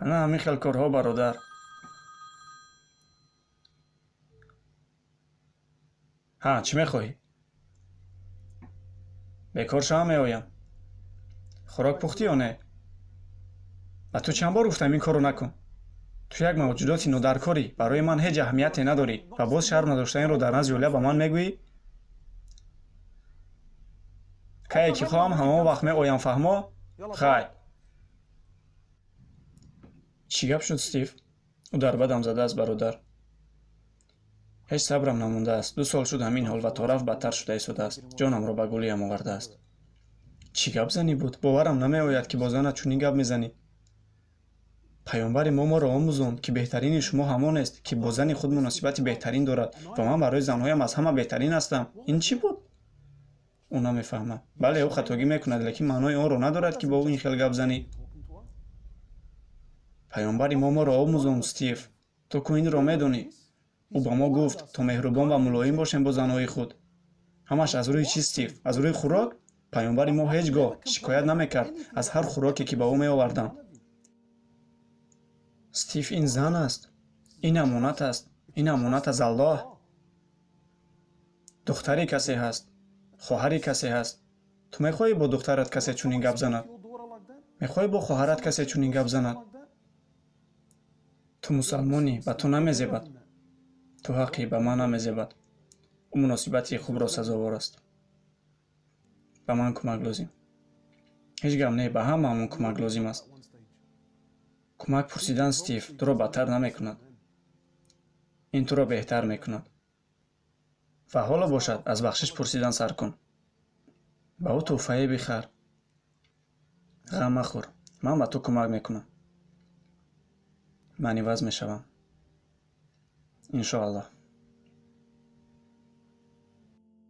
Ана ҳамин хел корҳо, бародар. Ҳа, чӣ мехоҳӣ? Бекор шавам, меоям. Хӯрок пухтӣ ё не? Ба ту чанд бор гуфтам, ин корро накун. Ту як мавҷудоти нодаркорӣ, барои ман ҳеҷ аҳамияте надорӣ ва боз шарм надошта инро дар назди Юлия ба ман мегӯӣ? Кае ки хоҳам, ҳамон вақт меоям, фаҳмо? Хай. Чӣ гап шуд, Стив? Ӯ дар бадам задааст, бародар. Ҳеҷ сабрам намондааст. 2 сол шуд ҳамин ҳол ва торафт бадтар шуда истодааст. Ҷонамро ба гулиям овардааст. Чӣ гап занӣ буд? Боварам намеояд, ки бо занат чунин гап мезанӣ. Паёмбари мо моро омӯзонд, ки беҳтарини шумо ҳамонест, ки бо зани худ муносибати беҳтарин дорад ва ман барои занҳоям аз ҳама беҳтарин ҳастам. Ин чӣ буд? Ӯ намефаҳмад. Бале, ӯ хатогӣ мекунад, лекин маънои онро надорад, ки бо ӯ ин хел гап занӣ. Паёмбари мо моро омӯзонд, Стив. Ту ку инро медонӣ? Ӯ ба мо гуфт, то меҳрубон ва мулоим бошем бо занҳои худ. Ҳамаш аз рӯи чӣ, Стив? Аз рӯи хӯрок? Паёмбари мо ҳеҷ гоҳ шикоят намекард аз ҳар хӯроке, ки ба ӯ меоварданд. Стив, ин зан аст. Ин амонат аст. Ин амонат аз Аллоҳ. Духтари касе ҳаст. Хоҳари касе ҳаст. Ту мехоҳӣ бо духтарат касе чунин гап занад? Мехоҳӣ бо хоҳарат касе чунин гап занад? Ту мусалмонӣ, ба ту намезебад. Ту ҳаққӣ, ба ман намезебад. Ӯ муносибати хубро сазовор аст. Ба ман кӯмак лозим. Ҳеҷ гап не, ба ҳамаамон кӯмак лозим аст. Кӯмак пурсидан, Стив, туро бадтар намекунад. Ин туро беҳтар мекунад. Ва ҳоло бошад, аз бахшиш пурсидан сар кун. Ба ӯ тӯҳфае бихар. Ғам махӯр, ман ба ту кӯмак мекунам. Ман иваз мешавам. Иншоаллоҳ.